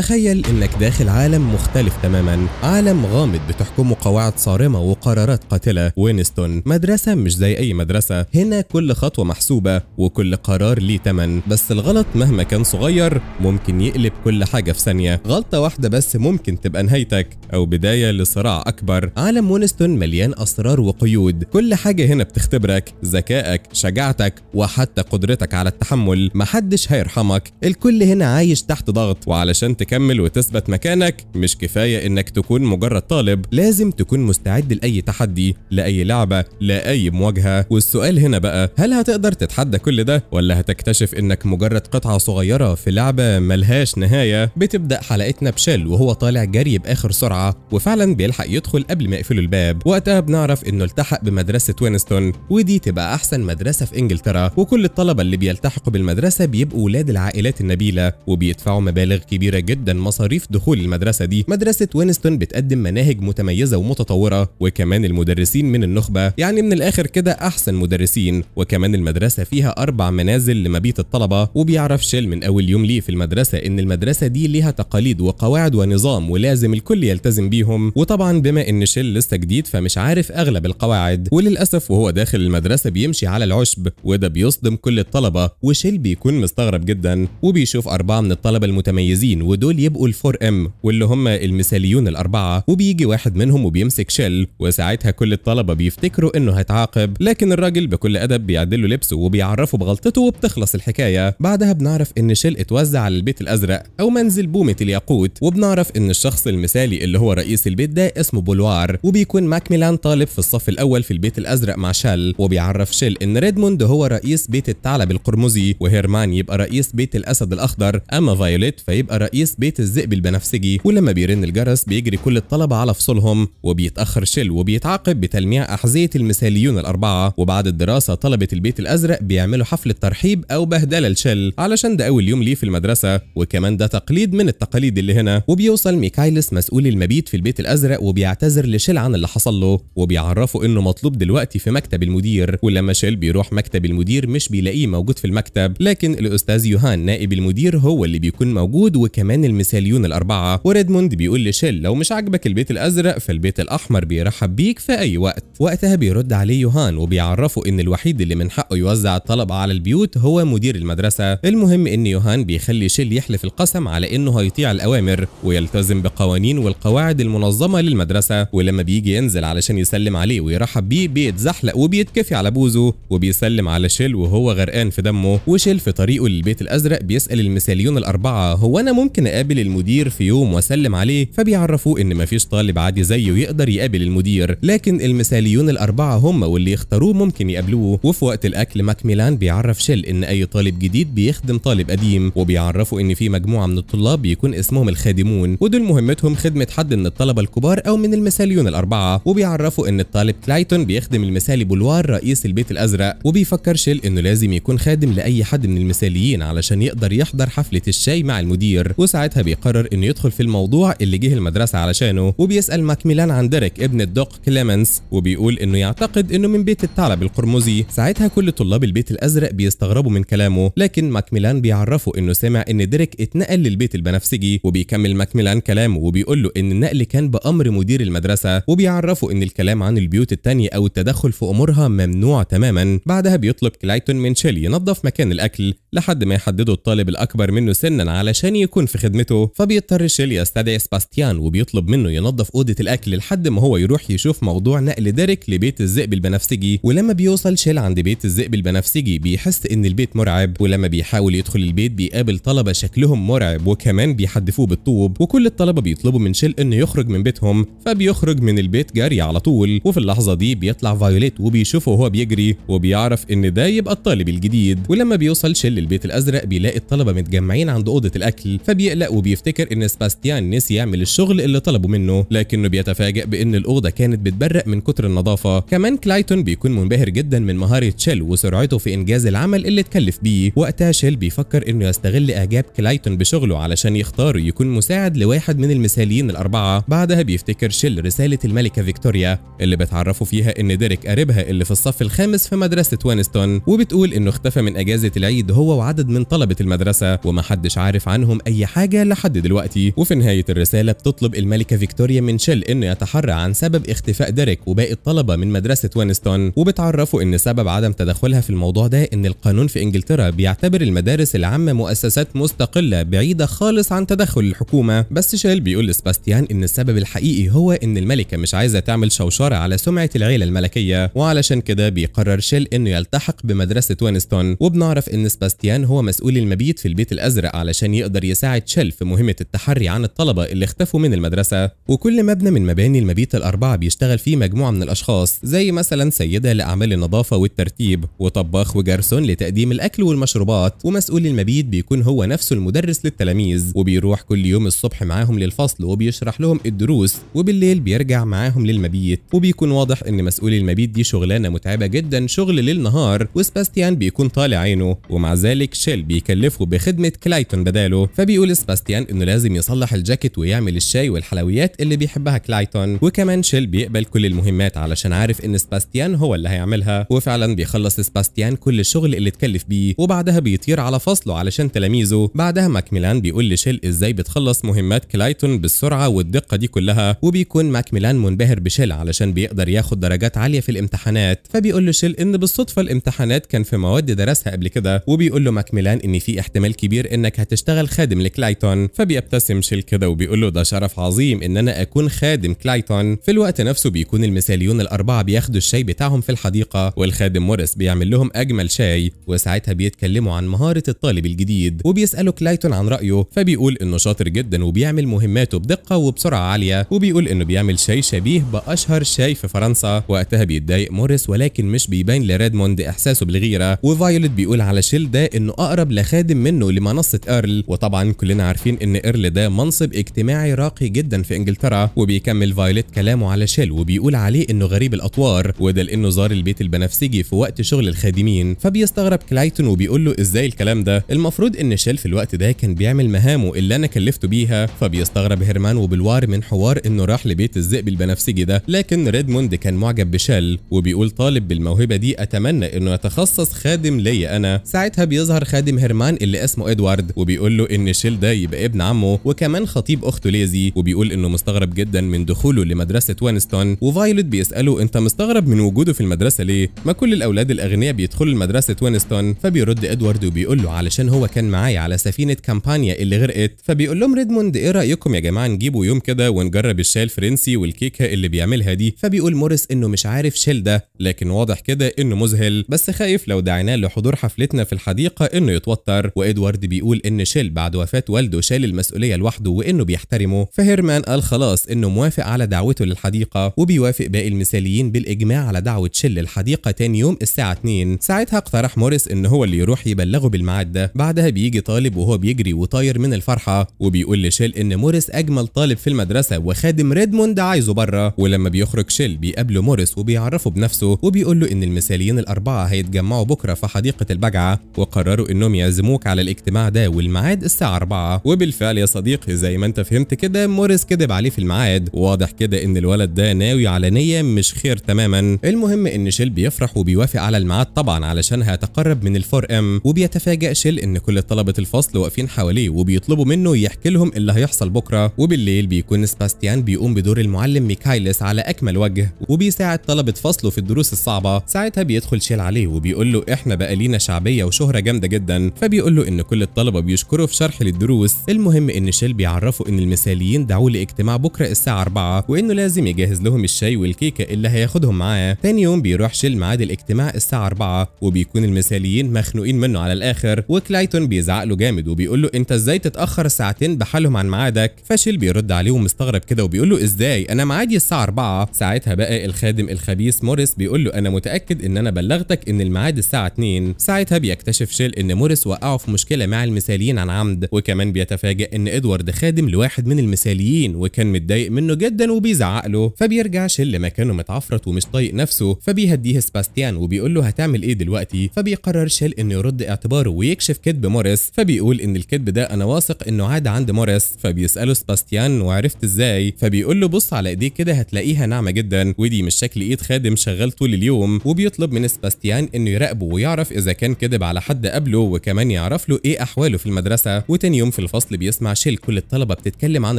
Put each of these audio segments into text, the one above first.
تخيل إنك داخل عالم مختلف تماما، عالم غامض بتحكمه قواعد صارمة وقرارات قاتلة. وينستون مدرسة مش زي أي مدرسة، هنا كل خطوة محسوبة وكل قرار ليه تمن، بس الغلط مهما كان صغير ممكن يقلب كل حاجة في ثانية. غلطة واحدة بس ممكن تبقى نهايتك أو بداية لصراع أكبر. عالم وينستون مليان أسرار وقيود، كل حاجة هنا بتختبرك، ذكائك، شجاعتك، وحتى قدرتك على التحمل. محدش هيرحمك، الكل هنا عايش تحت ضغط، وعلشان تكمل وتثبت مكانك مش كفاية إنك تكون مجرد طالب، لازم تكون مستعد لأي تحدي، لأي لعبة، لأي مواجهة. والسؤال هنا بقى، هل هتقدر تتحدى كل ده ولا هتكتشف إنك مجرد قطعة صغيرة في لعبة ملهاش نهاية؟ بتبدأ حلقتنا بشيل وهو طالع جري بآخر سرعة، وفعلا بيلحق يدخل قبل ما يقفلوا الباب. وقتها بنعرف إنه التحق بمدرسة وينستون، ودي تبقى أحسن مدرسة في إنجلترا، وكل الطلبة اللي بيلتحقوا بالمدرسة بيبقوا ولاد العائلات النبيلة وبيدفعوا مبالغ كبيرة جدا مصاريف دخول المدرسة دي. مدرسة وينستون بتقدم مناهج متميزة ومتطورة، وكمان المدرسين من النخبة، يعني من الآخر كده أحسن مدرسين. وكمان المدرسة فيها 4 منازل لمبيت الطلبة. وبيعرف شيل من أول يوم ليه في المدرسة إن المدرسة دي ليها تقاليد وقواعد ونظام ولازم الكل يلتزم بيهم. وطبعا بما إن شيل لسه جديد فمش عارف أغلب القواعد، وللأسف وهو داخل المدرسة بيمشي على العشب، وده بيصدم كل الطلبة، وشيل بيكون مستغرب جدا. وبيشوف 4 من الطلبة المتميزين، ودول يبقوا ال four M واللي هم المثاليون الأربعة. وبيجي واحد منهم وبيمسك شيل، وساعتها كل الطلبة بيفتكروا إنه هيتعاقب، لكن الراجل بكل أدب بيعدله لبسه وبيعرفه بغلطته وبتخلص الحكاية. بعدها بنعرف إن شيل اتوزع على البيت الأزرق أو منزل بومة الياقوت، وبنعرف إن الشخص المثالي اللي هو رئيس البيت ده اسمه بولوار. وبيكون ماكميلان طالب في الصف الأول في البيت الأزرق مع شيل، وبيعرف شيل إن ريدموند هو رئيس بيت الثعلب القرمزي، وهيرمان يبقى رئيس بيت الأسد الأخضر، أما فايوليت فيبقى رئيس بيت الذئب البنفسجي. ولما بيرن الجرس بيجري كل الطلبة على فصولهم، وبيتأخر شيل وبيتعاقب بتلميع أحذية المثاليون الأربعة. وبعد الدراسة طلبة البيت الأزرق بيعملوا حفلة ترحيب أو بهدلة لشيل علشان ده أول يوم ليه في المدرسة، وكمان ده تقليد من التقاليد اللي هنا. وبيوصل ميكايلس مسؤول المبيت في البيت الأزرق وبيعتذر لشيل عن اللي حصل له، وبيعرفه إنه مطلوب دلوقتي في مكتب المدير. ولما شيل بيروح مكتب المدير مش بيلاقيه موجود في المكتب، لكن الأستاذ يوهان نائب المدير هو اللي بيكون موجود، وكمان المثاليون الأربعة. وريدموند بيقول لشيل لو مش عاجبك البيت الأزرق فالبيت الأحمر بيرحب بيك في أي وقت. وقتها بيرد عليه يوهان وبيعرفه إن الوحيد اللي من حقه يوزع الطلبة على البيوت هو مدير المدرسة. المهم إن يوهان بيخلي شيل يحلف القسم على إنه هيطيع الأوامر ويلتزم بقوانين والقواعد المنظمة للمدرسة. ولما بيجي ينزل علشان يسلم عليه ويرحب بيه بيتزحلق وبيتكفي على بوزه، وبيسلم على شيل وهو غرقان في دمه. وشيل في طريقه للبيت الأزرق بيسأل المثاليون الأربعة هو أنا ممكن أقابل المدير في يوم وأسلم عليه؟ فبيعرفوه إن مفيش طالب عادي زيه يقدر يقابل المدير، لكن المثاليون الأربعة هم واللي يختاروه ممكن يقابلوه. وفي وقت الأكل ماكميلان بيعرف شيل إن أي طالب جديد بيخدم طالب قديم، وبيعرفوا إن في مجموعة من الطلاب بيكون اسمهم الخادمون، ودول مهمتهم خدمة حد من الطلبة الكبار أو من المثاليون الأربعة. وبيعرفوا إن الطالب كلايتون بيخدم المثالي بولوار رئيس البيت الأزرق، وبيفكر شيل إنه لازم يكون خادم لأي حد من المثاليين علشان يقدر يحضر حفلة الشاي مع المدير. وساعتها بيقرر إنه يدخل في الموضوع اللي جه المدرسة علشانه، وبيسأل ماكميلان عن ديريك ابن الدوق كليمنس، وبيقول إنه يعتقد إنه من بيت الثعلب القرمزي. ساعتها كل طلاب البيت الأزرق بيستغربوا من كلامه، لكن ماكميلان بيعرفه إنه سمع إن ديريك اتنقل للبيت البنفسجي. وبيكمل ماكميلان كلامه وبيقول له إن النقل كان بأمر مدير المدرسة، وبيعرفه إن الكلام عن البيوت التانية أو التدخل في أمورها ممنوع تماما. بعدها بيطلب كلايتون من شيل ينظف مكان الأكل لحد ما يحددوا الطالب الأكبر منه سنا علشان يكون في خدمته. فبيضطر شيل يستدعي سباستيان وبيطلب منه ينظف أوضة الأكل لحد ما هو يروح يشوف موضوع نقل ديريك لبيت الذئب البنفسجي. ولما بيوصل شيل عند بيت الذئب البنفسجي بيحس إن البيت مرعب، ولما بيحاول يدخل البيت بيقابل طلبة شكلهم مرعب وكمان بيحدفوه بالطوب، وكل الطلبة بيطلبوا من شيل إنه يخرج من بيتهم، فبيخرج من البيت جري على طول. وفي اللحظة دي بيطلع فايوليت وبيشوفه وهو بيجري وبيعرف إن ده يبقى الطالب الجديد. ولما بيوصل شيل للبيت الأزرق بيلاقي الطلبة متجمعين عند أوضة الأكل، فبيقلق وبيفتكر إن سباستيان نسي يعمل الشغل اللي طلبه منه، لكنه بيتفاجئ بإن الأوضة كانت بتبرق من كتر النظافة. كمان كلايتون بيكون منبهر جدا من مهارة شيل وسرعته في إنجاز العمل اللي اتكلف بيه. وقتها شيل بيفكر إنه يستغل إعجاب كلايتون بشغله علشان يختاره يكون مساعد لواحد من المثاليين الأربعة. الأربعة. بعدها بيفتكر شيل رسالة الملكة فيكتوريا اللي بتعرفوا فيها إن ديريك قريبها اللي في الصف الخامس في مدرسة وينستون، وبتقول إنه اختفى من أجازة العيد هو وعدد من طلبة المدرسة ومحدش عارف عنهم أي حاجة لحد دلوقتي. وفي نهاية الرسالة بتطلب الملكة فيكتوريا من شيل إنه يتحرى عن سبب اختفاء ديريك وباقي الطلبة من مدرسة وينستون، وبتعرفوا إن سبب عدم تدخلها في الموضوع ده إن القانون في إنجلترا بيعتبر المدارس العامة مؤسسات مستقلة بعيدة خالص عن تدخل الحكومة. بس شيل بيقول لسباستيان إن السبب الحقيقي هو إن الملكة مش عايزة تعمل شوشرة على سمعة العيلة الملكية، وعلشان كده بيقرر شيل إنه يلتحق بمدرسة وينستون. وبنعرف إن سباستيان هو مسؤول المبيت في البيت الأزرق علشان يقدر يساعد شيل في مهمة التحري عن الطلبة اللي اختفوا من المدرسة. وكل مبنى من مباني المبيت الأربعة بيشتغل فيه مجموعة من الأشخاص، زي مثلا سيدة لأعمال النظافة والترتيب، وطباخ وجارسون لتقديم الأكل والمشروبات، ومسؤول المبيت بيكون هو نفسه المدرس للتلاميذ، وبيروح كل يوم الصبح معاهم للفصل وبيشرح لهم الدروس، وبالليل بيرجع معاهم للمبيت. وبيكون واضح إن مسؤول المبيت دي شغلانة متعبة جدا، شغل ليل نهار، وسباستيان بيكون طالع عينه، ومع ذلك شيل بيكلفه بخدمة كلايتون بداله. فبيقول سباستيان إنه لازم يصلح الجاكيت ويعمل الشاي والحلويات اللي بيحبها كلايتون، وكمان شيل بيقبل كل المهمات علشان عارف إن سباستيان هو اللي هيعملها. وفعلا بيخلص سباستيان كل الشغل اللي اتكلف بيه، وبعدها بيطير على فصله علشان تلاميذه. بعدها ماكميلان بيقول لشيل ازاي بتخلص مهمات كلايتون بالسرعة والدقة دي كلها، وبيكون ماكميلان منبهر بشيل علشان بيقدر ياخد درجات عالية في الامتحانات. فبيقول له شيل ان بالصدفة الامتحانات كان في مواد درسها قبل كده، وبيقول له ماكميلان ان في احتمال كبير انك هتشتغل خادم لكلايتون. فبيبتسم شيل كده وبيقول له ده شرف عظيم ان انا اكون خادم كلايتون. في الوقت نفسه بيكون المثاليون الأربعة بياخدوا الشاي بتاعهم في الحديقة، والخادم موريس بيعمل لهم اجمل شاي، وساعتها بيتكلموا عن مهارة الطالب الجديد، وبيسألوا كلايتون عن رأيه، فبيقول انه شاطر جدا وبيعمل مهماته بدقة وبسرعة عالية، وبيقول انه بيعمل شاي شبيه بأشهر شاي في فرنسا. وقتها بيتضايق موريس ولكن مش بيبين لريدموند احساسه بالغيرة. وفايولت بيقول على شيل ده انه اقرب لخادم منه لمنصة ايرل، وطبعا كلنا عارفين ان ايرل ده منصب اجتماعي راقي جدا في انجلترا. وبيكمل فايولت كلامه على شيل وبيقول عليه انه غريب الاطوار، وده لانه زار البيت البنفسجي في وقت شغل الخادمين. فبيستغرب كلايتون وبيقول له ازاي الكلام ده، المفروض ان شيل في الوقت ده كان بيعمل مهامه اللي انا كلفته بيها. فبيستغرب هيرمان وبلوار من حوار انه راح لبيت الذئب البنفسجي ده، لكن ريدموند كان معجب بشيل وبيقول طالب بالموهبه دي اتمنى انه يتخصص خادم ليا انا. ساعتها بيظهر خادم هيرمان اللي اسمه ادوارد وبيقول له ان شيل ده يبقى ابن عمه وكمان خطيب اخته ليزي، وبيقول انه مستغرب جدا من دخوله لمدرسة وينستون. وفايولت بيساله انت مستغرب من وجوده في المدرسة ليه؟ ما كل الاولاد الاغنياء بيدخلوا لمدرسة وينستون. فبيرد ادوارد وبيقول له علشان هو كان معايا على سفينة كامبانيا اللي غرقت. فبيقول لهم ريدموند ايه رايكم يا جماعة نجيبه يوم كده ونجرب الشاي الفرنسي والكيكه اللي بيعملها دي. فبيقول موريس انه مش عارف شيل ده، لكن واضح كده انه مذهل، بس خايف لو دعيناه لحضور حفلتنا في الحديقة انه يتوتر. وادوارد بيقول ان شيل بعد وفاه والده شال المسؤولية لوحده وانه بيحترمه. فهيرمان قال خلاص انه موافق على دعوته للحديقه، وبيوافق باقي المثاليين بالاجماع على دعوه شيل للحديقه تاني يوم الساعة 2. ساعتها اقترح موريس ان هو اللي يروح يبلغه بالميعاد ده. بعدها بيجي طالب وهو بيجري وطاير من الفرحة وبيقول لشيل ان موريس اجمل طالب في المدرسة وخادم ريدموند عايزه بره. ولما بيخرج شيل بيقابله موريس وبيعرفه بنفسه وبيقول له ان المثاليين الأربعة هيتجمعوا بكره في حديقة البجعه، وقرروا انهم يعزموك على الاجتماع ده والميعاد الساعة 4. وبالفعل يا صديقي زي ما انت فهمت كده موريس كذب عليه في الميعاد، وواضح كده ان الولد ده ناوي على نيه مش خير تماما. المهم ان شيل بيفرح وبيوافق على الميعاد طبعا علشان هيتقرب من ال four M. وبيتفاجئ شيل ان كل طلبه الفصل واقفين حواليه وبيطلبوا منه يحكي لهم اللي هيحصل بكره. وبالليل بيكون سباستيان بيقوم بدور المعلم ميكايلس على اكمل وجه وبيساعد طلبه فصله في الدروس الصعبة. ساعتها بيدخل شيل عليه وبيقول له احنا بقى لينا شعبية وشهرة جامدة جدا، فبيقول له ان كل الطلبة بيشكروا في شرح للدروس. المهم ان شيل بيعرفه ان المثاليين دعوه لاجتماع بكره الساعة 4 وانه لازم يجهز لهم الشاي والكيكه اللي هياخدهم معاه. تاني يوم بيروح شيل ميعاد الاجتماع الساعة 4 وبيكون المثاليين مخنوقين منه على الاخر، وكلايتون بيزعق له جامد وبيقول له انت ازاي تتاخر ساعتين بحالهم عن ميعادك. فشيل بيرد عليه ومستغرب كده وبيقول له ازاي انا ميعادي الساعة 4. ساعتها بقى الخادم الخبيث موريس بيقول له انا متاكد ان انا بلغتك ان الميعاد الساعة 2. ساعتها بيكتشف شيل ان موريس وقعه في مشكلة مع المثاليين عن عمد، وكمان بيتفاجئ ان ادوارد خادم لواحد من المثاليين وكان متضايق منه جدا وبيزعق له. فبيرجع شيل لمكانه متعفرت ومش طايق نفسه، فبيهديه سباستيان وبيقول له هتعمل ايه دلوقتي. فبيقرر شيل انه يرد اعتباره ويكشف كذب موريس، فبيقول ان الكذب ده انا واثق انه عاد عند موريس. فبيساله سباستيان عنه وعرفت ازاي؟ فبيقول له بص على ايديه كده هتلاقيها ناعمة جدا، ودي مش شكل ايد خادم شغال طول اليوم. وبيطلب من سباستيان انه يراقبه ويعرف اذا كان كذب على حد قبله، وكمان يعرف له ايه احواله في المدرسة. وتاني يوم في الفصل بيسمع شيل كل الطلبة بتتكلم عن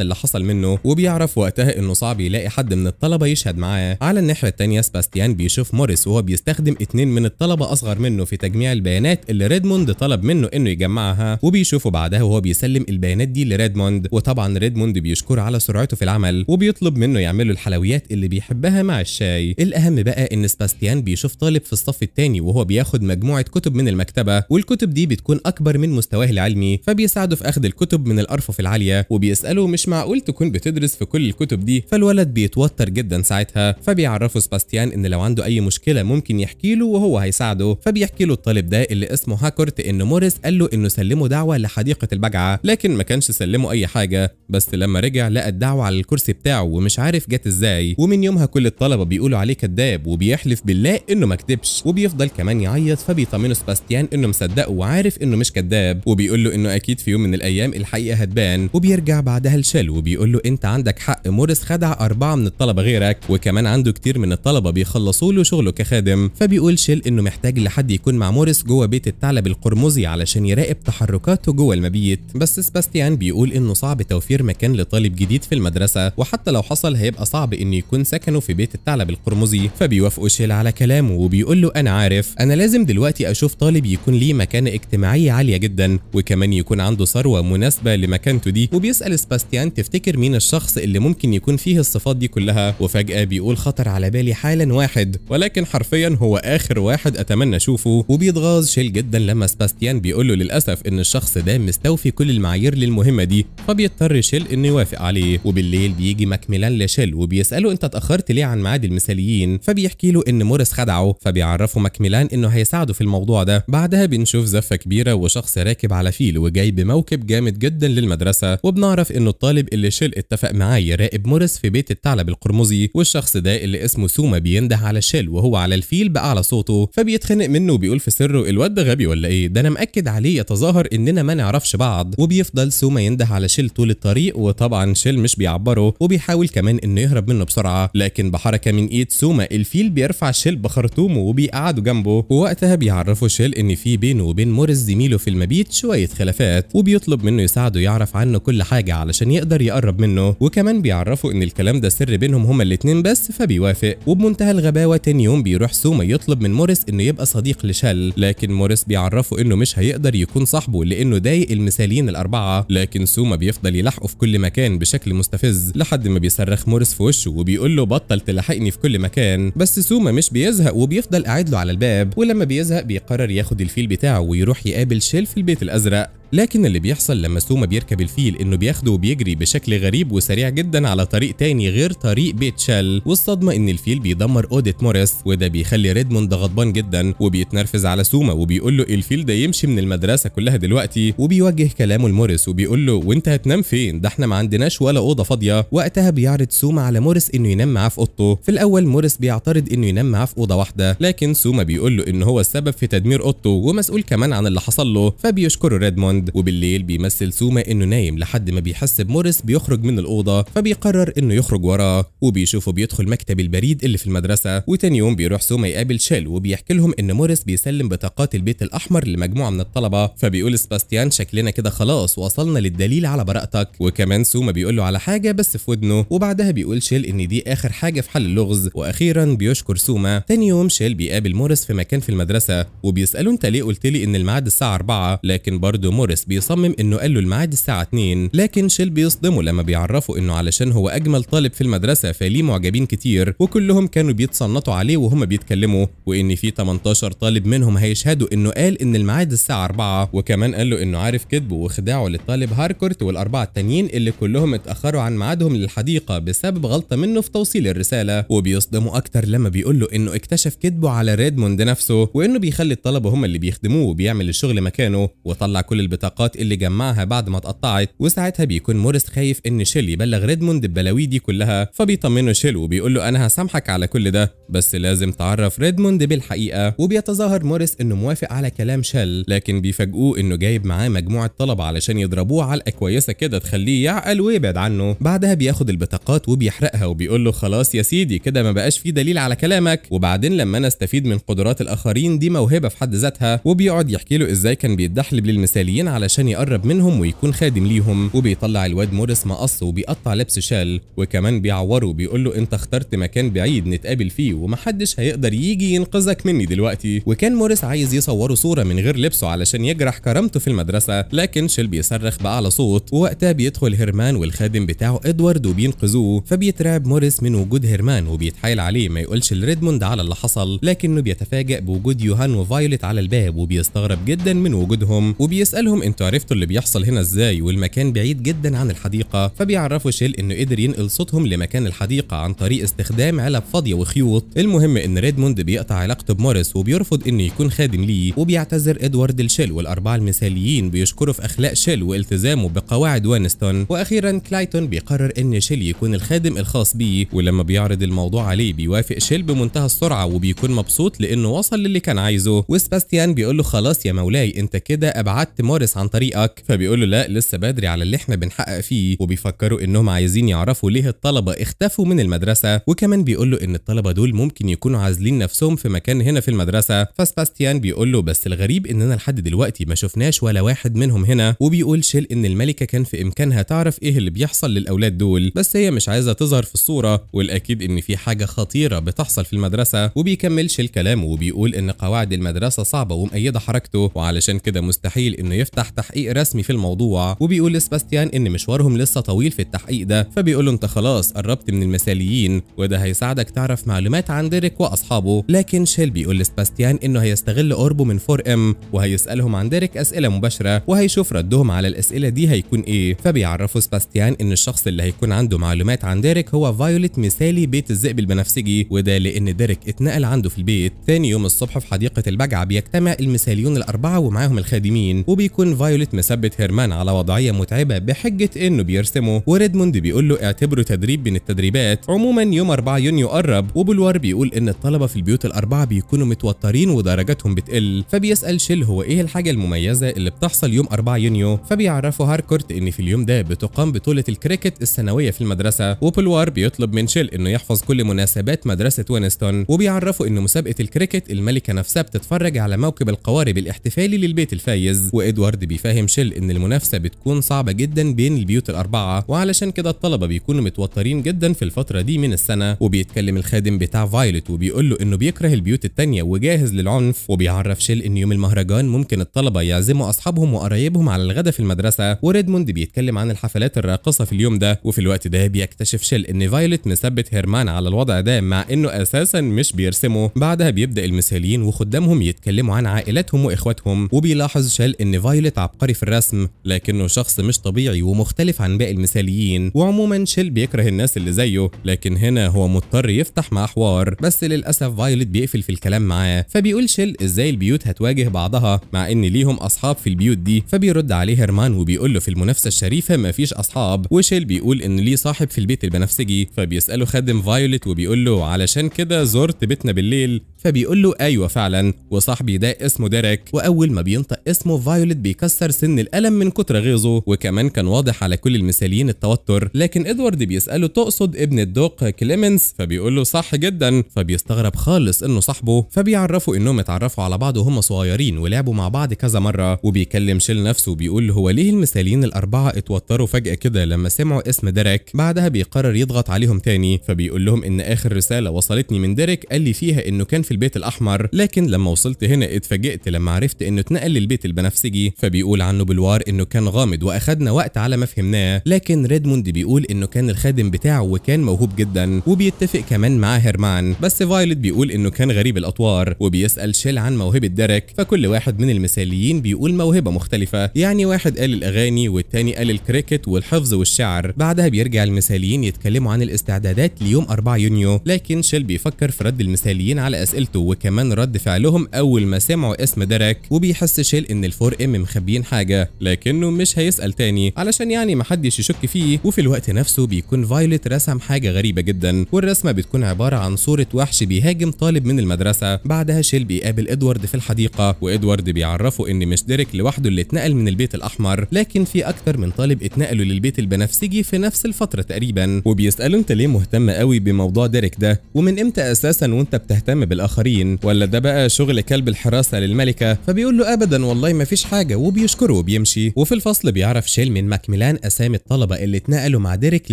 اللي حصل منه، وبيعرف وقتها انه صعب يلاقي حد من الطلبة يشهد معاه. على الناحية الثانية سباستيان بيشوف موريس وهو بيستخدم 2 من الطلبة اصغر منه في تجميع البيانات اللي ريدموند طلب منه انه يجمعها، وبيشوفه بعدها وهو بيسلم البيانات دي لريدموند. وطبعا ريدموند بيشكره على سرعته في العمل، وبيطلب منه يعمل له الحلويات اللي بيحبها مع الشاي. الاهم بقى ان سباستيان بيشوف طالب في الصف الثاني وهو بياخد مجموعة كتب من المكتبة، والكتب دي بتكون اكبر من مستواه العلمي، فبيساعده في اخذ الكتب من الارفف العالية، وبيساله مش معقول تكون بتدرس في كل الكتب دي؟ فالولد بيتوتر جدا ساعتها، فبيعرفه سباستيان ان لو عنده اي مشكلة ممكن يحكي له وهو هيساعده. فبيحكي له الطالب ده اللي اسمه هاكورت ان موريس قال له انه سلمه دعوه لحديقه البجعه، لكن ما كانش سلمه اي حاجة، بس لما رجع لقى الدعوة على الكرسي بتاعه ومش عارف جت ازاي. ومن يومها كل الطلبة بيقولوا عليه كذاب، وبيحلف بالله انه ما كدبش، وبيفضل كمان يعيط. فبيطمنه سباستيان انه مصدقه وعارف انه مش كذاب، وبيقول له انه اكيد في يوم من الايام الحقيقة هتبان. وبيرجع بعدها لشيل وبيقول له انت عندك حق، موريس خدع 4 من الطلبة غيرك، وكمان عنده كتير من الطلبة بيخلصوا له شغله كخادم. فبيقول شيل انه محتاج لحد يكون مع موريس جوه بيت الثعلب القرمزي علشان يراقب تحركاته جوه المبيت. بس سباستيان بيقول انه صعب توفير مكان لطالب جديد في المدرسة، وحتى لو حصل هيبقى صعب انه يكون سكنه في بيت الثعلب القرمزي. فبيوافقه شيل على كلامه وبيقول له انا عارف، انا لازم دلوقتي اشوف طالب يكون ليه مكانه اجتماعية عالية جدا، وكمان يكون عنده ثروة مناسبة لمكانته دي. وبيسال سباستيان تفتكر مين الشخص اللي ممكن يكون فيه الصفات دي كلها؟ وفجاة بيقول خطر على بالي حالا واحد، ولكن حرفيا هو اخر واحد اتمنى اشوفه. وبيتغاظ شيل جدا لما سباستيان بيقول له للاسف ان الشخص ده مستوفي كل المعايير للمهمه دي، فبيضطر شيل انه يوافق عليه. وبالليل بيجي ماكميلان لشيل وبيساله انت اتاخرت ليه عن ميعاد المثاليين؟ فبيحكي له ان موريس خدعه، فبيعرفه ماكميلان انه هيساعده في الموضوع ده. بعدها بنشوف زفه كبيرة وشخص راكب على فيل وجاي بموكب جامد جدا للمدرسة، وبنعرف انه الطالب اللي شيل اتفق معاه يراقب موريس في بيت الثعلب القرمزي. والشخص ده اللي اسمه سوما بينده على شيل وهو على الفيل باعلى صوته، فبيتخنق منه وبيقول في سره الواد ده غبي ولا ايه؟ ده انا مأكد عليه يتظاهر اننا ما نعرفش بعض. وبيفضل سوما ينده على شيل طول الطريق، وطبعا شيل مش بيعبره، وبيحاول كمان انه يهرب منه بسرعة، لكن بحركة من ايد سوما الفيل بيرفع شيل بخرطومه وبيقعده جنبه. ووقتها بيعرفه شيل ان في بينه وبين موريس زميله في المبيت شوية خلافات، وبيطلب منه يساعده يعرف عنه كل حاجة علشان يقدر يقرب منه، وكمان بيعرفه ان الكلام ده سر بينهم هما الاتنين بس، فبيوافق. وبمنتهى الغباوه تاني يوم بيروح سوما يطلب من موريس انه يبقى صديق لشيل، لكن موريس بيعرفه انه مش هيقدر يكون صاحبه لانه ضايق المثاليين الاربعة، لكن سوما بيفضل يلاحقه في كل مكان بشكل مستفز لحد ما بيصرخ موريس في وشه وبيقول له بطل تلاحقني في كل مكان. بس سوما مش بيزهق وبيفضل قاعد له على الباب، ولما بيزهق بيقرر ياخد الفيل بتاعه ويروح يقابل شيل في البيت الازرق. لكن اللي بيحصل لما سوما بيركب الفيل انه بياخده وبيجري بشكل غريب وسريع جدا على طريق تاني غير طريق بيت شال، والصدمه ان الفيل بيدمر اوضة موريس، وده بيخلي ريدموند غضبان جدا وبيتنرفز على سوما وبيقول له الفيل ده يمشي من المدرسة كلها دلوقتي. وبيوجه كلامه لموريس وبيقول له وانت هتنام فين؟ ده احنا ما عندناش ولا اوضة فاضية. وقتها بيعرض سوما على موريس انه ينام معاه في اوضته. في الاول موريس بيعترض انه ينام معاه في اوضة واحدة، لكن سوما بيقول له ان هو السبب في تدمير اوضته ومسؤول كمان عن اللي حصل له، فبيشكره ريدموند. وبالليل بيمثل سوما انه نايم لحد ما بيحس بموريس بيخرج من الاوضة، فبيقرر انه يخرج وراه، وبيشوفه بيدخل مكتب البريد اللي في المدرسة. وتاني يوم بيروح سوما يقابل شيل وبيحكي لهم ان موريس بيسلم بطاقات البيت الاحمر لمجموعة من الطلبة، فبيقول سباستيان شكلنا كده خلاص وصلنا للدليل على براءتك. وكمان سوما بيقول له على حاجة بس في ودنه، وبعدها بيقول شيل ان دي اخر حاجة في حل اللغز، واخيرا بيشكر سوما. تاني يوم شيل بيقابل موريس في مكان في المدرسة وبيساله انت ليه قلت لي ان الميعاد الساعة 4؟ لكن برضه موريس بيصمم انه قال له الميعاد الساعة 2، لكن شيل بيصدمه لما بيعرفه انه علشان هو اجمل طالب في المدرسة فليه معجبين كتير وكلهم كانوا بيتصنطوا عليه وهم بيتكلموا، وان في 18 طالب منهم هيشهدوا انه قال ان الميعاد الساعة 4، وكمان قال له انه عارف كذبه وخداعه للطالب هاركورت والاربعة التانيين اللي كلهم اتاخروا عن ميعادهم للحديقه بسبب غلطه منه في توصيل الرسالة. وبيصدمه اكتر لما بيقول له انه اكتشف كذبه على ريدموند نفسه، وانه بيخلي الطلبة هم اللي بيخدموه وبيعمل الشغل مكانه، وطلع كل البطاقات البطاقات اللي جمعها بعد ما اتقطعت. وساعتها بيكون موريس خايف ان شيل يبلغ ريدموند ببلاوي دي كلها، فبيطمنه شيل وبيقول له انا هسامحك على كل ده بس لازم تعرف ريدموند بالحقيقة. وبيتظاهر موريس انه موافق على كلام شيل، لكن بيفاجئوه انه جايب معاه مجموعة طلبه علشان يضربوه علقه كويسة كده تخليه يعقل ويبعد عنه. بعدها بياخد البطاقات وبيحرقها وبيقول له خلاص يا سيدي كده ما بقاش في دليل على كلامك، وبعدين لما انا استفيد من قدرات الاخرين دي موهبة في حد ذاتها. وبيقعد يحكي له ازاي كان بيتدحلب للمثاليين علشان يقرب منهم ويكون خادم ليهم. وبيطلع الواد موريس مقص وبيقطع لبس شال وكمان بيعوره وبيقول له انت اخترت مكان بعيد نتقابل فيه ومحدش هيقدر يجي ينقذك مني دلوقتي. وكان موريس عايز يصوره صوره من غير لبسه علشان يجرح كرامته في المدرسة، لكن شيل بيصرخ باعلى صوت. ووقتها بيدخل هيرمان والخادم بتاعه ادوارد وبينقذوه، فبيترعب موريس من وجود هيرمان وبيتحايل عليه ما يقولش لريدموند على اللي حصل، لكنه بيتفاجئ بوجود يوهان وفايوليت على الباب وبيستغرب جدا من وجودهم وبيسالهم انتوا عرفتوا اللي بيحصل هنا ازاي والمكان بعيد جدا عن الحديقة. فبيعرفوا شيل انه قدر ينقل صوتهم لمكان الحديقة عن طريق استخدام علب فاضية وخيوط. المهم ان ريدموند بيقطع علاقته بموريس وبيرفض انه يكون خادم ليه، وبيعتذر ادوارد لشيل والاربعة المثاليين بيشكروا في اخلاق شيل والتزامه بقواعد وينستون. واخيرا كلايتون بيقرر ان شيل يكون الخادم الخاص بيه، ولما بيعرض الموضوع عليه بيوافق شيل بمنتهى السرعة وبيكون مبسوط لانه وصل للي كان عايزه. وسباستيان بيقول له خلاص يا مولاي انت كده ابعدت موريس عن طريقك، فبيقول له لا لسه بدري على اللي احنا بنحقق فيه. وبيفكروا انهم عايزين يعرفوا ليه الطلبة اختفوا من المدرسة، وكمان بيقول له ان الطلبة دول ممكن يكونوا عازلين نفسهم في مكان هنا في المدرسة. فسباستيان بيقول له بس الغريب اننا لحد دلوقتي ما شفناش ولا واحد منهم هنا. وبيقول شيل ان الملكة كان في امكانها تعرف ايه اللي بيحصل للاولاد دول، بس هي مش عايزه تظهر في الصورة، والاكيد ان في حاجة خطيرة بتحصل في المدرسة. وبيكمل شيل كلامه وبيقول ان قواعد المدرسة صعبة ومقيده حركته، وعلشان كده مستحيل انه يفتح تحقيق رسمي في الموضوع. وبيقول لسباستيان ان مشوارهم لسه طويل في التحقيق ده، فبيقول له انت خلاص قربت من المثاليين وده هيساعدك تعرف معلومات عن ديريك واصحابه. لكن شيل بيقول لسباستيان انه هيستغل قربه من 4M وهيسالهم عن ديريك اسئلة مباشرة وهيشوف ردهم على الاسئلة دي هيكون ايه. فبيعرفوا سباستيان ان الشخص اللي هيكون عنده معلومات عن ديريك هو فايوليت مثالي بيت الذئب البنفسجي، وده لان ديريك اتنقل عنده في البيت. ثاني يوم الصبح في حديقة البجعه بيجتمع المثاليون الاربعة ومعاهم الخادمين، وبيكون فايوليت مثبت هيرمان على وضعية متعبة بحجة انه بيرسمه، وريدموند بيقول له اعتبره تدريب من التدريبات. عموما يوم 4 يونيو قرب، وبلوار بيقول ان الطلبة في البيوت الاربعة بيكونوا متوترين ودرجاتهم بتقل، فبيسال شيل هو ايه الحاجة المميزة اللي بتحصل يوم 4 يونيو. فبيعرفوا هاركورت ان في اليوم ده بتقام بطوله الكريكت السنوية في المدرسة، وبلوار بيطلب من شيل انه يحفظ كل مناسبات مدرسه وينستون، وبيعرفوا ان مسابقة الكريكت الملكة نفسها بتتفرج على موكب القوارب الاحتفالي للبيت الفايز. وادوارد بيفهم شيل ان المنافسة بتكون صعبة جدا بين البيوت الاربعة، وعلشان كده الطلبة بيكونوا متوترين جدا في الفترة دي من السنة. وبيتكلم الخادم بتاع فايوليت وبيقول له انه بيكره البيوت التانية وجاهز للعنف، وبيعرف شيل ان يوم المهرجان ممكن الطلبة يعزموا اصحابهم وقرايبهم على الغداء في المدرسة. وريدموند بيتكلم عن الحفلات الراقصه في اليوم ده. وفي الوقت ده بيكتشف شيل ان فايوليت مثبت هيرمان على الوضع ده مع انه اساسا مش بيرسمه. بعدها بيبدا المثاليين وخدامهم يتكلموا عن عائلاتهم واخواتهم، وبيلاحظ شيل ان فايوليت عبقري في الرسم لكنه شخص مش طبيعي ومختلف عن باقي المثاليين. وعموما شيل بيكره الناس اللي زيه، لكن هنا هو مضطر يفتح معاه حوار، بس للاسف فايوليت بيقفل في الكلام معاه. فبيقول شيل ازاي البيوت هتواجه بعضها مع ان ليهم اصحاب في البيوت دي، فبيرد عليه هيرمان وبيقول له في المنافسة الشريفة مفيش اصحاب. وشيل بيقول ان ليه صاحب في البيت البنفسجي، فبيساله خادم فايوليت وبيقول له علشان كده زرت بيتنا بالليل، فبيقول له ايوه فعلا وصاحبي ده اسمه ديريك. واول ما بينطق اسمه فايوليت بيكسر سن القلم من كتر غيظه، وكمان كان واضح على كل المثاليين التوتر. لكن ادوارد بيساله تقصد ابن الدوق كليمنس، فبيقول له صح جدا، فبيستغرب خالص انه صاحبه. فبيعرفوا انهم اتعرفوا على بعض وهم صغيرين ولعبوا مع بعض كذا مرة. وبيكلم شيل نفسه وبيقول هو ليه المثاليين الاربعة اتوتروا فجاة كده لما سمعوا اسم ديريك. بعدها بيقرر يضغط عليهم تاني، فبيقول لهم ان اخر رسالة وصلتني من ديريك قال لي فيها انه كان في البيت الاحمر، لكن لما وصلت هنا اتفاجئت لما عرفت انه اتنقل للبيت البنفسجي. فبيقول عنه بلوار انه كان غامض واخدنا وقت على ما فهمناه، لكن ريدموند بيقول انه كان الخادم بتاعه وكان موهوب جدا، وبيتفق كمان مع هيرمان. بس فايوليت بيقول انه كان غريب الاطوار، وبيسال شيل عن موهبة ديريك، فكل واحد من المثاليين بيقول موهبة مختلفة، يعني واحد قال الاغاني والتاني قال الكريكت والحفظ والشعر. بعدها بيرجع المثاليين يتكلموا عن الاستعدادات ليوم 4 يونيو، لكن شيل بيفكر في رد المثاليين على اسئلته وكمان رد فعلهم اول ما سمعوا اسم ديريك. وبيحس شيل ان ال 4M مخبيين حاجة، لكنه مش هيسأل تاني علشان يعني محدش يشك فيه. وفي الوقت نفسه بيكون فايولت رسم حاجة غريبة جدا، والرسمة بتكون عبارة عن صورة وحش بيهاجم طالب من المدرسة. بعدها شيل بيقابل ادوارد في الحديقة، وادوارد بيعرفه ان مش ديريك لوحده اللي اتنقل من البيت الأحمر، لكن في أكتر من طالب اتنقلوا للبيت البنفسجي في نفس الفترة تقريبا. وبيسأله انت ليه مهتم قوي بموضوع ديريك ده، ومن امتى اساسا وانت بتهتم بالاخرين، ولا ده بقى شغل كلب الحراسة للملكة؟ فبيقول له ابدا والله ما فيش حاجة، وبيشكره وبيمشي. وفي الفصل بيعرف شيل من ماكميلان اسامي الطلبة اللي اتنقلوا مع ديريك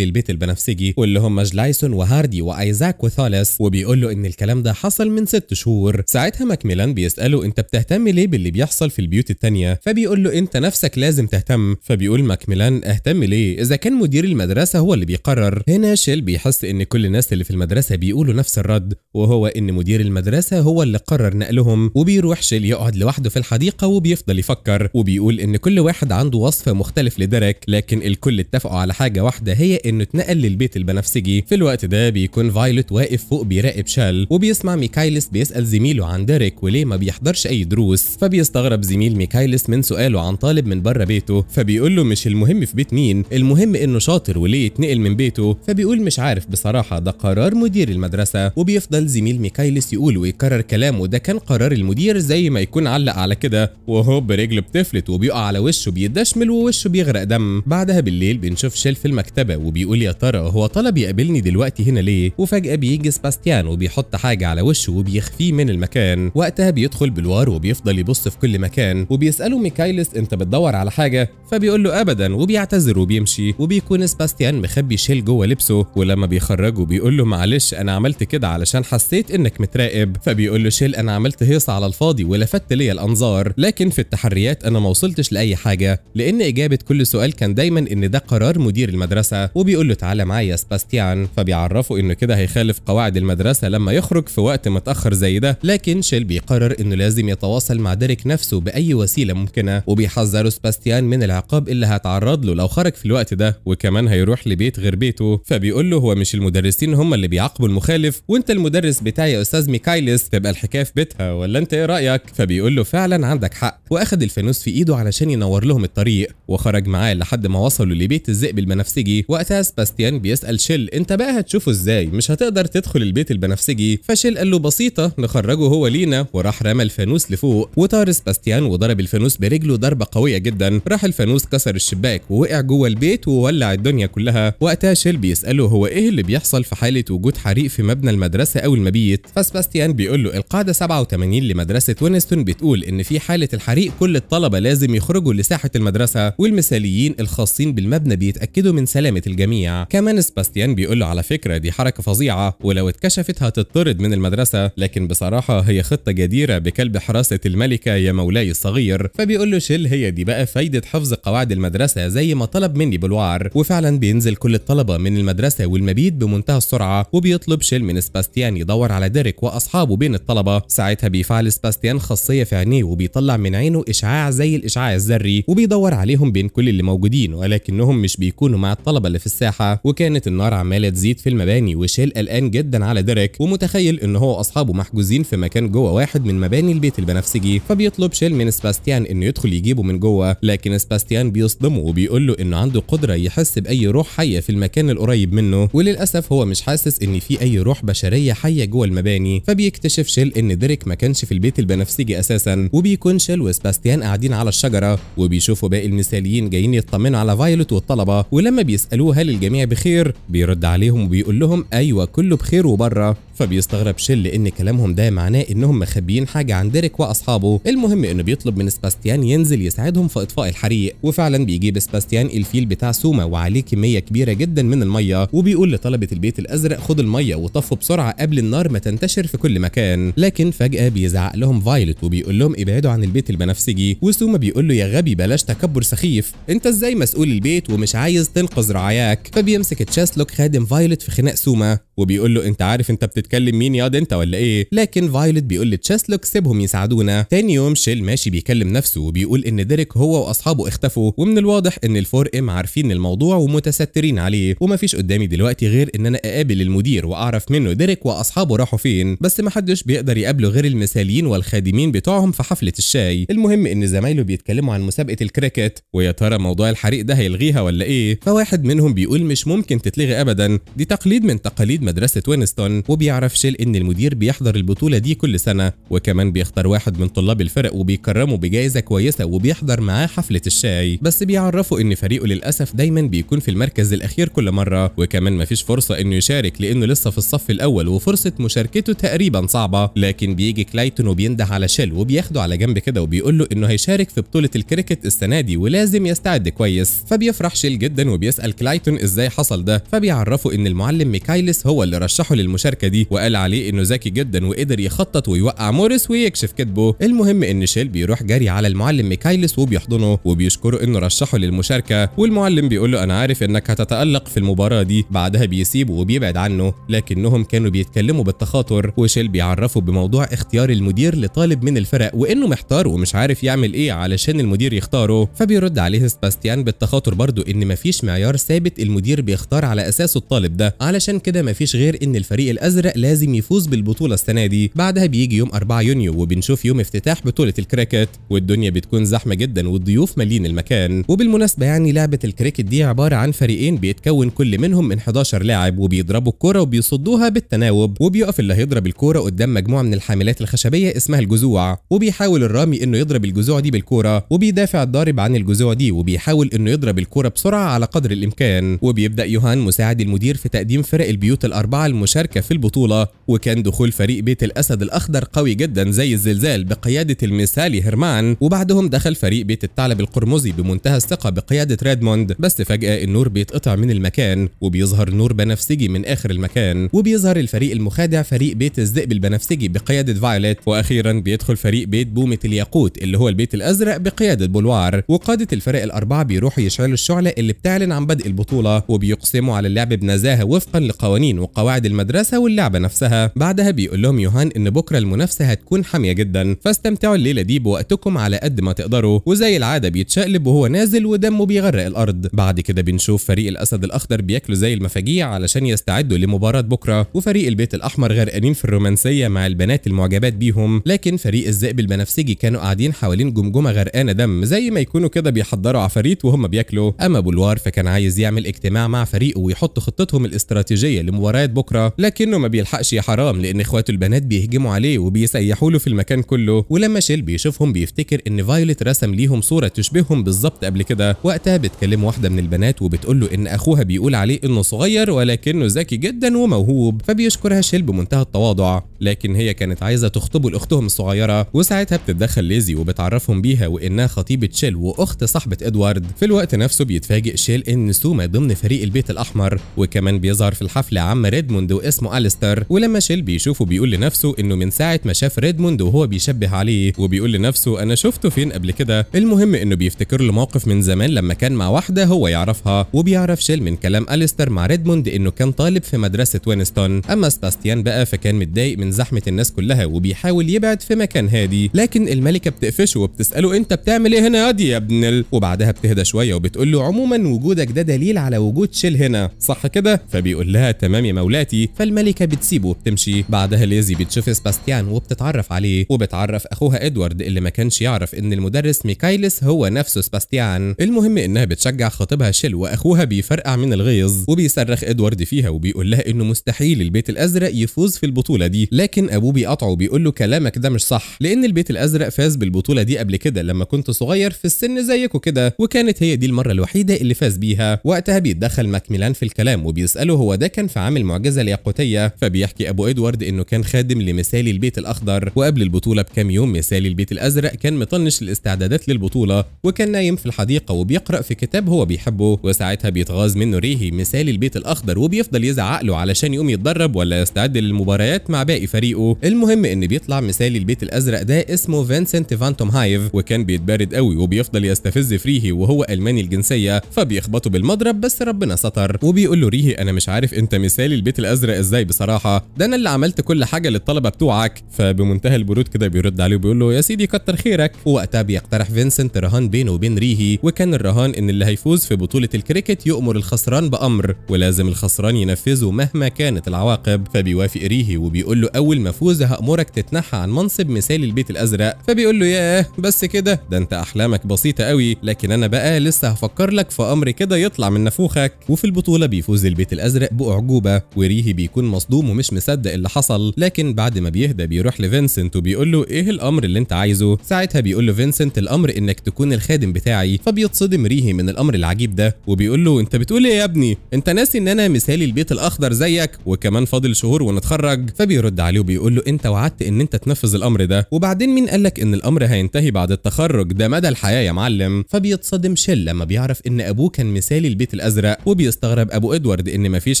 للبيت البنفسجي، واللي هم جلايسون وهاردي وايزاك وثالث، وبيقول له ان الكلام ده حصل من 6 شهور. ساعتها ماكميلان بيسأله انت بتهتم ليه باللي بيحصل في البيوت التانية؟ فبيقول له انت نفسك لازم تهتم. فبيقول ماكميلان اهتم ليه اذا كان مدير المدرسة هو اللي بيقرر؟ هنا شيل بيحس ان كل الناس اللي في المدرسة بيقولوا نفس الرد، وهو ان مدير المدرسة هو اللي قرر نقلهم. وبيروح شيل يقعد لوحده في الحديقة وبيفضل يفكر، وبيقول ان كل واحد عنده وصف مختلف لديريك، لكن الكل اتفقوا على حاجة واحدة، هي انه اتنقل للبيت البنفسجي. في الوقت ده بيكون فايولت واقف فوق بيراقب شال، وبيسمع ميكايلس بيسأل زميله عن ديريك وليه ما بيحضرش اي دروس. فبيستغرب زميل ميكايلس من سؤاله عن طالب من بره بيته، فبيقول له مش المهم في بيت مين، المهم انه شاطر وليه يتنقل من بيته. فبيقول مش عارف بصراحة، ده قرار مدير المدرسة. وبيفضل زميل ميكايلس يقول ويكرر كلامه ده كان قرار المدير زي ما يكون علق على كده، وهوب رجله بتفلت وبيقع على وشه بيدشمل ووشه بيغرق دم. بعدها بالليل بنشوف شيل في المكتبة وبيقول يا ترى هو طلب يقابلني دلوقتي هنا ليه؟ وفجأة بيجي سباستيان وبيحط حاجة على وشه وبيخفيه من المكان. وقتها بيدخل بلوار وبيفضل يبص في كل مكان، وبيسأله ميكايلس انت بتدور على حاجة؟ فبيقول له ابدا، وبيعتذر وبيمشي. وبيكون سباستيان مخبي شيل جوه لبسه، ولما بيخرجه بيقول له معلش انا عملت كده علشان حسيت انك متراقب. فبيقول له شيل انا عملت هيصه على الفاضي ولفت ليا الانظار، لكن في التحريات انا ما وصلتش لاي حاجة، لان اجابه كل سؤال كان دايما ان ده قرار مدير المدرسة. وبيقول له تعالى معايا يا سباستيان، فبيعرفه انه كده هيخالف قواعد المدرسة لما يخرج في وقت متاخر زي ده. لكن شيل بيقرر انه لازم يتواصل مع ديريك نفسه باي وسيلة ممكنة، وبيحذره سباستيان من العقاب اللي هيتعرض له لو خرج في الوقت ده، وكمان هيروح لبيت غير بيته. فبيقول له هو مش المدرسين هم اللي بيعاقبوا المخالف، وانت المدرس بتاعي يا استاذ ميكايلس، تبقى الحكاية في بيتها ولا انت ايه رايك؟ فبيقول له فعلا عندك حق. واخد الفانوس في ايده علشان ينور لهم الطريق، وخرج معاه لحد ما وصلوا لبيت الذئب البنفسجي. وقتها سباستيان بيسأل شيل انت بقى هتشوفه ازاي، مش هتقدر تدخل البيت البنفسجي؟ فشيل قال له بسيطة نخرجه هو لينا، وراح رمى الفانوس لفوق. وطار سباستيان وضرب الفانوس برجله ضربه قوية جدا، راح الفانوس كسر الشباك ووقع جوه البيت وولع الدنيا كلها. وقتها شيل بيسأله هو ايه اللي بيحصل في حاله وجود حريق في مبنى المدرسة او المبيت؟ فسباستيان بيقول له القاعدة 87 لمدرسة وينستون بتقول ان في حاله الحريق كل الطلبة لازم يخرجوا لساحه المدرسة، والمثاليين الخاصين بالمبنى بيتاكدوا من سلامه الجميع. كمان سباستيان بيقول له على فكرة دي حركة فظيعة، ولو اتكشفت هتطرد من المدرسة، لكن بصراحة هي خطه جديرة بكلب حراسة الملكة يا مولاي الصغير. فبيقول له شيل هي دي بقى فايده حفظ قواعد المدرسة زي ما طلب مني بلوار. وفعلا بينزل كل الطلبة من المدرسة والمبيت بمنتهى السرعة، وبيطلب شيل من سباستيان يدور على ديريك واصحابه بين الطلبة. ساعتها بيفعل سباستيان خاصية في عينيه وبيطلع من عينه اشعاع زي الاشعاع الذري، وبيدور عليهم بين كل اللي موجودين، ولكنهم مش بيكونوا مع الطلبة اللي في الساحة. وكانت النار عماله تزيد في المباني، وشيل قلقان جدا على ديريك ومتخيل ان هو واصحابه محجوزين في مكان جوه واحد من مباني البيت البنفسجي. فبيطلب شيل من سباستيان انه يدخل يجيبه من جوه، لكن سباستيان بيصدمه وبيقول له انه عنده قدره يحس باي روح حيه في المكان القريب منه، وللاسف هو مش حاسس ان في اي روح بشرية حيه جوه المباني. فبيكتشف شيل ان ديريك ما كانش في البيت البنفسجي اساسا، وبيكون شيل وسباستيان قاعدين على الشجرة وبيشوفوا باقي المثاليين جايين يطمنوا على فايولت والطلبة. ولما بيسالوه هل الجميع بخير بيرد عليهم وبيقول لهم ايوه كله بخير وبره. فبيستغرب شيل لان كلامهم ده معناه انهم مخبيين حاجة عن ديريك واصحابه. المهم انه بيطلب من سباستيان ينزل يساعدهم في اطفاء الحريق، وفعلا بيجيب سباستيان الفيل بتاع سوما وعليه كمية كبيرة جدا من المية، وبيقول لطلبه البيت الازرق خدوا المية وطفوا بسرعة قبل النار ما تنتشر في كل مكان. لكن فجاة بيزعق لهم فايولت وبيقول لهم ابعدوا عن البيت البنفسجي، وسوما بيقول له يا غبي بلاش تكبر سخيف، انت ازاي مسؤول البيت ومش عايز تنقذ رعاياك؟ فبيمسك تشاسلوك خادم فايولت في خناق سوما وبيقول له انت عارف انت بتتكلم مين ياض انت ولا ايه؟ لكن فايولت بيقول لتشاسلوك سيبهم يساعدونا. تاني يوم شيل ماشي بيكلم نفسه وبيقول ان ديريك هو واصحابه اختفوا، ومن الواضح ان ال Four M عارفين الموضوع ومتسترين عليه، ومفيش قدامي دلوقتي غير ان انا اقابل المدير واعرف منه ديريك واصحابه راحوا فين، بس محدش بيقدر يقابله غير المثاليين والخادمين بتوعهم في حفلة الشاي. المهم ان زمايله وزمايله بيتكلموا عن مسابقة الكريكت، ويا ترى موضوع الحريق ده هيلغيها ولا ايه؟ فواحد منهم بيقول مش ممكن تتلغي ابدا، دي تقليد من تقاليد مدرسه وينستون. وبيعرف شيل ان المدير بيحضر البطولة دي كل سنة، وكمان بيختار واحد من طلاب الفرق وبيكرمه بجائزة كويسة وبيحضر معاه حفلة الشاي. بس بيعرفوا ان فريقه للاسف دايما بيكون في المركز الاخير كل مرة، وكمان مفيش فرصة انه يشارك لانه لسه في الصف الاول وفرصه مشاركته تقريبا صعبة. لكن بيجي كلايتون وبينده على شيل وبياخده على جنب كده وبيقول له انه هيشارك في بطوله الكريكت السنة دي ولازم يستعد كويس. فبيفرح شيل جدا وبيسال كلايتون ازاي حصل ده، فبيعرفه ان المعلم ميكايلس هو اللي رشحه للمشاركة دي وقال عليه انه ذكي جدا وقدر يخطط ويوقع موريس ويكشف كذبه. المهم ان شيل بيروح جري على المعلم ميكايلس وبيحضنه وبيشكره انه رشحه للمشاركة، والمعلم بيقول له انا عارف انك هتتألق في المباراة دي. بعدها بيسيبه وبيبعد عنه، لكنهم كانوا بيتكلموا بالتخاطر، وشيل بيعرفه بموضوع اختيار المدير لطالب من الفرق وانه محتار ومش عارف يعمل ايه علشان المدير يختاره. فبيرد عليه سباستيان بالتخاطر برضو ان مفيش معيار ثابت المدير بيختار على اساسه الطالب ده، علشان كده مفيش غير ان الفريق الازرق لازم يفوز بالبطولة السنة دي. بعدها بيجي يوم 4 يونيو وبنشوف يوم افتتاح بطوله الكريكت، والدنيا بتكون زحمة جدا والضيوف مالين المكان. وبالمناسبة يعني لعبه الكريكت دي عبارة عن فريقين بيتكون كل منهم من 11 لاعب وبيضربوا الكرة وبيصدوها بالتناوب، وبيقف اللي هيضرب الكرة قدام مجموعة من الحاملات الخشبية اسمها الجذوع، وبيحاول الرامي انه يضرب الجذوع دي بالكرة، وبيدافع الضارب عن الجذوع دي وبيحاول انه يضرب الكرة بسرعة على قدر الامكان. وبيبدأ يوهان مساعد المدير في تقديم فرق البيوت الأربعة المشاركة في البطولة، وكان دخول فريق بيت الأسد الأخضر قوي جدا زي الزلزال بقيادة المثالي هرمان، وبعدهم دخل فريق بيت الثعلب القرمزي بمنتهى الثقة بقيادة ريدموند. بس فجأة النور بيتقطع من المكان وبيظهر نور بنفسجي من آخر المكان، وبيظهر الفريق المخادع فريق بيت الذئب البنفسجي بقيادة فايوليت، وأخيرا بيدخل فريق بيت بومة الياقوت اللي هو البيت الأزرق بقيادة بولوار. وقادة الفرق الأربعة بيروحوا يشعلوا الشعلة اللي بتعلن عن بدء البطولة، وبيقسموا على اللعب بنزاهة وفقا لقوانين وقواعد المدرسة واللعبة نفسها. بعدها بيقول لهم يوهان إن بكرة المنافسة هتكون حامية جدا، فاستمتعوا الليلة دي بوقتكم على قد ما تقدروا. وزي العادة بيتشقلب وهو نازل ودمه بيغرق الأرض. بعد كده بنشوف فريق الأسد الأخضر بياكلوا زي المفاجيع علشان يستعدوا لمباراة بكرة، وفريق البيت الأحمر غرقانين في الرومانسية مع البنات المعجبات بيهم، لكن فريق الذئب البنفسجي كانوا قاعدين حوالين جمجمة غرقانة دم زي ما يكونوا كده بيحضروا عفاريت وهم بياكلوا. أما بولوار فكان عايز يعمل اجتماع مع فريقه ويحط خطتهم الاستراتيجية لمباراة بكرة، لكنه ما بيلحقش يا حرام لأن إخواته البنات بيهجموا عليه وبيسيحوا له في المكان كله. ولما شيل بيشوفهم بيفتكر إن فايوليت رسم ليهم صورة تشبههم بالظبط قبل كده. وقتها بتكلم واحدة من البنات وبتقول له إن أخوها بيقول عليه إنه صغير ولكنه ذكي جدا وموهوب، فبيشكرها شيل بمنتهى التواضع، لكن هي كانت عايزة تخطبه لأختهم الصغيرة. وساعتها بتتدخل ليزي وبتعرفهم بيها وإنها خطيبة شيل وأخت صاحبة إدوارد. في الوقت نفسه بيتفاجئ شيل إن سوما ضمن فريق البيت الأحمر، وكمان بيظهر في الحفلة عم ريدموند واسمه أليستر. ولما شيل بيشوفه بيقول لنفسه إنه من ساعة ما شاف ريدموند وهو بيشبه عليه، وبيقول لنفسه أنا شفته فين قبل كده. المهم إنه بيفتكر له موقف من زمان لما كان مع واحدة هو يعرفها، وبيعرف شيل من كلام أليستر مع ريدموند إنه كان طالب في مدرسة وينستون. أما سباستيان بقى فكان متضايق من زحمة الناس كلها وبيحاول يبعد في مكان هادي، لكن الملكة بتقفشه وبتسأله أنت بتعمل إيه هنا يا ابن وبعدها بتهدى شوية وبتقول له عموما وجودك ده دليل على وجود شيل هنا، صح كده؟ فبيقول لها تمام يا مولاتي. فالملكة بتسيبه وبتمشي. بعدها ليزي بتشوف سباستيان وبتتعرف عليه، وبتعرف أخوها إدوارد اللي ما كانش يعرف إن المدرس ميكايلس هو نفسه سباستيان. المهم إنها بتشجع خطيبها شيل وأخوها بيفرقع من الغيظ، وبيصرخ إدوارد فيها وبيقول لها إنه مستحيل البيت الأزرق يفوز في البطولة دي، لكن أبوه بيقاطعه وبيقول له كلامك ده مش صح، لأن البيت الأزرق فاز بالبطولة دي قبل كده لما كنت صغير في السن زيكوا كده، وكانت هي دي المرة الوحيدة اللي فاز بيها. وقتها بيتدخل ماكميلان في الكلام وبيسأله هو ده كان في عام المعجزة الياقوتية، فبيحكي أبو إدوارد إنه كان خادم لمثالي البيت الأخضر، وقبل البطولة بكام يوم مثالي البيت الأزرق كان مطنش الاستعدادات للبطولة وكان نايم في الحديقة وبيقرأ في كتاب هو بيحبه. وساعتها بيتغاظ منه ريهي مثالي البيت الأخضر وبيفضل يزعق له علشان يقوم يتدرب ولا يستعد للمباريات مع باقي فريقه. المهم إن بيطلع مثالي البيت الأزرق ده اسمه فينسنت فانتوم هايف، وكان بيتبارد قوي وبيفضل يستفز في ريهي وهو ألماني الجنسية، فبيخبطه بالمضرب بس ربنا ستر. وبيقول له ريهي أنا مش عارف أنت مثالي البيت الأزرق إزاي بصراحة، ده أنا اللي عملت كل حاجة للطلبة بتوعك. فبمنتهى البرود كده بيرد عليه وبيقول له يا سيدي كتر خيرك. ووقتها بيقترح فينسنت رهان بينه وبين ريهي، وكان الرهان إن اللي هيفوز في بطولة الكريكت يؤمر الخسران بأمر ولازم الخسران ينفذه مهما كانت العواقب. فبيوافق ريهي وبيقول له أول ما فوز هأمرك تتنحى عن منصب مثالي البيت الأزرق. فبيقول له ياه بس بس كده؟ ده انت احلامك بسيطة قوي، لكن انا بقى لسه هفكر لك في امر كده يطلع من نافوخك. وفي البطولة بيفوز البيت الازرق باعجوبه، وريهي بيكون مصدوم ومش مصدق اللي حصل، لكن بعد ما بيهدى بيروح لفينسنت وبيقول له ايه الامر اللي انت عايزه؟ ساعتها بيقول له فينسنت الامر انك تكون الخادم بتاعي. فبيتصدم ريهي من الامر العجيب ده وبيقول له انت بتقول ايه يا ابني؟ انت ناسي ان انا مثالي البيت الاخضر زيك وكمان فاضل شهور ونتخرج؟ فبيرد عليه وبيقول له انت وعدت ان انت تنفذ الامر ده، وبعدين مين قالك ان الامر هينتهي بعد التخرج؟ ده مدى الحياة يا معلم. فبيتصدم شيل لما بيعرف ان ابوه كان مثالي البيت الازرق، وبيستغرب ابو ادوارد ان مفيش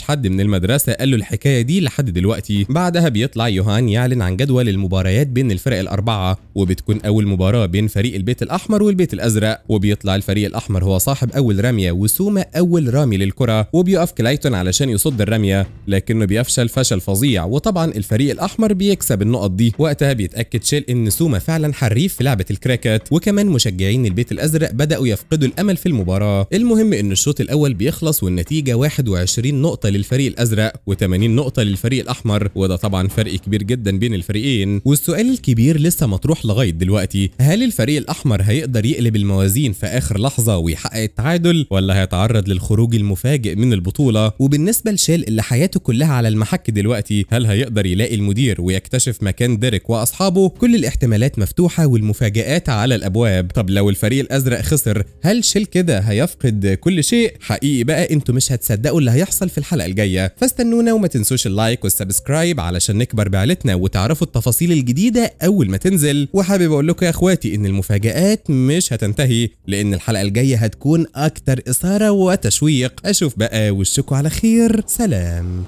حد من المدرسة قال له الحكاية دي لحد دلوقتي. بعدها بيطلع يوهان يعلن عن جدول المباريات بين الفرق الاربعة، وبتكون اول مباراة بين فريق البيت الاحمر والبيت الازرق، وبيطلع الفريق الاحمر هو صاحب اول رمية وسوما اول رامي للكرة، وبيقف كلايتون علشان يصد الرمية لكنه بيفشل فشل فظيع، وطبعا الفريق الاحمر بيكسب النقط دي. وقتها بيتاكد شيل ان سوما فعلا حريف في لعبه الكريكت، وكمان مشجعين البيت الازرق بداوا يفقدوا الامل في المباراة. المهم ان الشوط الاول بيخلص والنتيجة 21 نقطة للفريق الازرق و80 نقطة للفريق الاحمر، وده طبعا فرق كبير جدا بين الفريقين. والسؤال الكبير لسه مطروح لغاية دلوقتي، هل الفريق الاحمر هيقدر يقلب الموازين في اخر لحظة ويحقق التعادل، ولا هيتعرض للخروج المفاجئ من البطولة؟ وبالنسبة لشيل اللي حياته كلها على المحك دلوقتي، هل هيقدر يلاقي المدير ويكتشف مكان ديريك واصحابه؟ كل الاحتمالات مفتوحة والمفاجآت على الابواب. طب لو الفريق الازرق خسر، هل شيل كده هيفقد كل شيء؟ حقيقي بقى انتوا مش هتصدقوا اللي هيحصل في الحلقة الجاية، فاستنونا وما تنسوش ال like وال subscribe علشان نكبر بعيلتنا وتعرفوا التفاصيل الجديدة اول ما تنزل. وحابب اقول لكم يا اخواتي ان المفاجآت مش هتنتهي، لان الحلقة الجاية هتكون اكتر اثاره وتشويق. اشوف بقى وشكوا على خير، سلام.